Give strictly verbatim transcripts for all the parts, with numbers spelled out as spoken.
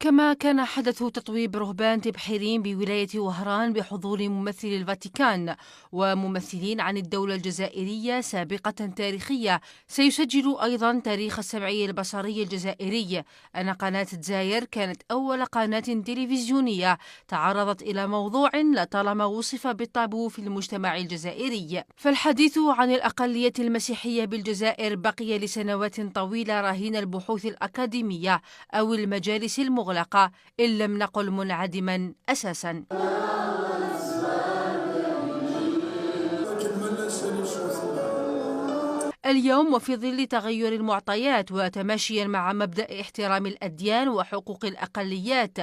كما كان حدث تطويب رهبان تبحيرين بولاية وهران بحضور ممثل الفاتيكان وممثلين عن الدولة الجزائرية سابقة تاريخية، سيسجل أيضا تاريخ السمعي البصري الجزائري أن قناة دزاير كانت أول قناة تلفزيونية تعرضت إلى موضوع لطالما وصف بالطابو في المجتمع الجزائري. فالحديث عن الأقلية المسيحية بالجزائر بقي لسنوات طويلة رهين البحوث الأكاديمية أو المجالس المغلقة، إن لم نقل منعدما أساسا. اليوم، وفي ظل تغير المعطيات وتماشيا مع مبدأ احترام الأديان وحقوق الأقليات،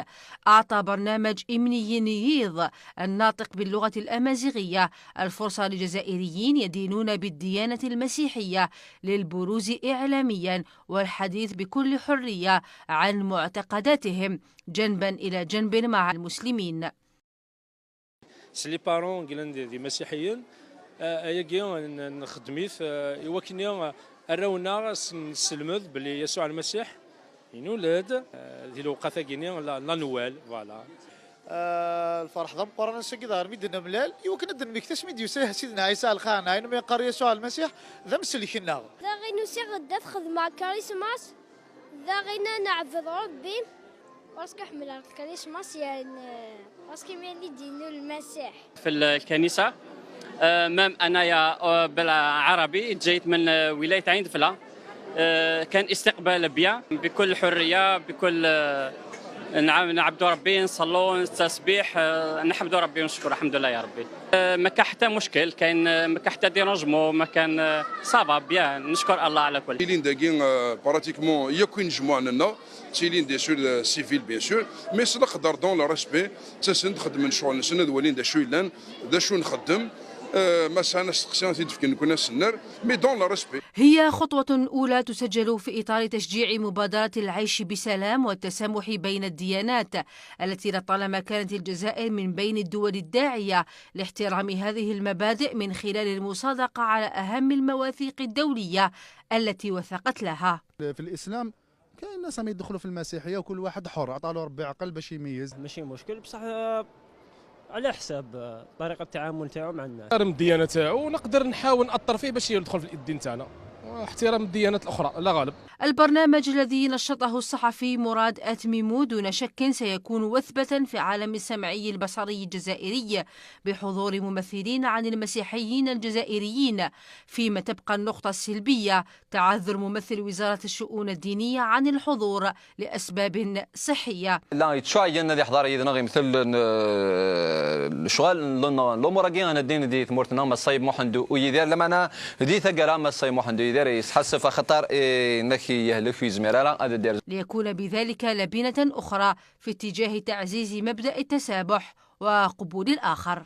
أعطى برنامج إمني نييض الناطق باللغة الأمازيغية الفرصة لجزائريين يدينون بالديانة المسيحية للبروز إعلاميا والحديث بكل حرية عن معتقداتهم جنبا إلى جنب مع المسلمين. S les parents yellan d imasiḥiyen, ayagi nxeddem-it i wakken arraw-nneɣ ad sen-nesselmed belli Yasuɛ Lmasiḥ inuled di lewqat-agi-nni, la Noël, voilà. Lferḥ d ameqqran ass-agi daɣen mi d-nemlal i wakken ad d-nemmekti asmi d-yusa Sidna Ɛisa Lxan, ayen mi yeqqar Yasuɛ Lmasiḥ d amsellek-nneɣ. Daɣen usiɣ-d ad xedmeɣ Christmas, daɣen ad neɛbed Ṛebbi. Parce que ḥemmleɣ Christmas, يعني parce que ملي دينو المسيح. في الكنيسة. مام أنايا بالعربي، جيت من ولاية عين دفلة. كان استقبال bien بكل حرية، بكل نعبدوا ربي، نصلوا، التسبيح، نحمدوا ربي ونشكر الحمد لله يا ربي. ما كان حتى مشكل، كاين ما كان حتى dérangement، ما كان، ça va bien، نشكر الله على كل. Ilin dagi pratiquement yakk inejmuɛen-nneɣ. Ttilin des choses civiles bien sûr, mais s leqder dans le respect, ttasen-d xeddmen ccɣel-nsen ad walin d acu yellan, d acu nxeddem. Ma sɛan asteqsi ad t-id-fken nekkni ad s-nerr, mais dans le respect. هي خطوة أولى تسجل في إطار تشجيع مبادرة العيش بسلام والتسامح بين الديانات، التي لطالما كانت الجزائر من بين الدول الداعية لاحترام هذه المبادئ من خلال المصادقة على أهم المواثيق الدولية التي وثقت لها. في الإسلام كاين ناس راهم يدخلوا في المسيحيه وكل واحد حر، عطالو ربي عقل باش يميز. ماشي مشكل، بصح على حساب طريقه التعامل تاعو مع الناس. احترم الديانه تاعو، ونقدر نحاول ناثر فيه باش يدخل في الدين تاعنا. احترام الديانات الاخرى، الله غالب. البرنامج الذي نشطه الصحفي مراد أتميمو دون شك سيكون وثبة في عالم السمعي البصري الجزائري، بحضور ممثلين عن المسيحيين الجزائريين، فيما تبقى النقطة السلبية تعذر ممثل وزارة الشؤون الدينية عن الحضور لأسباب صحية. لا يتشعين الذي حضر يدنا غيمثل الشغل لنا الأمور كي أنا الدين دي ثمورتنا ما الصيب محندو ويدير لما أنا دي ثقرة ما الصيب محندو يدير يسحسف خطر إيه نكي يهلك في زميرة هذا دير. ليكون بذلك لبنة أخرى في اتجاه تعزيز مبدأ التسامح وقبول الآخر.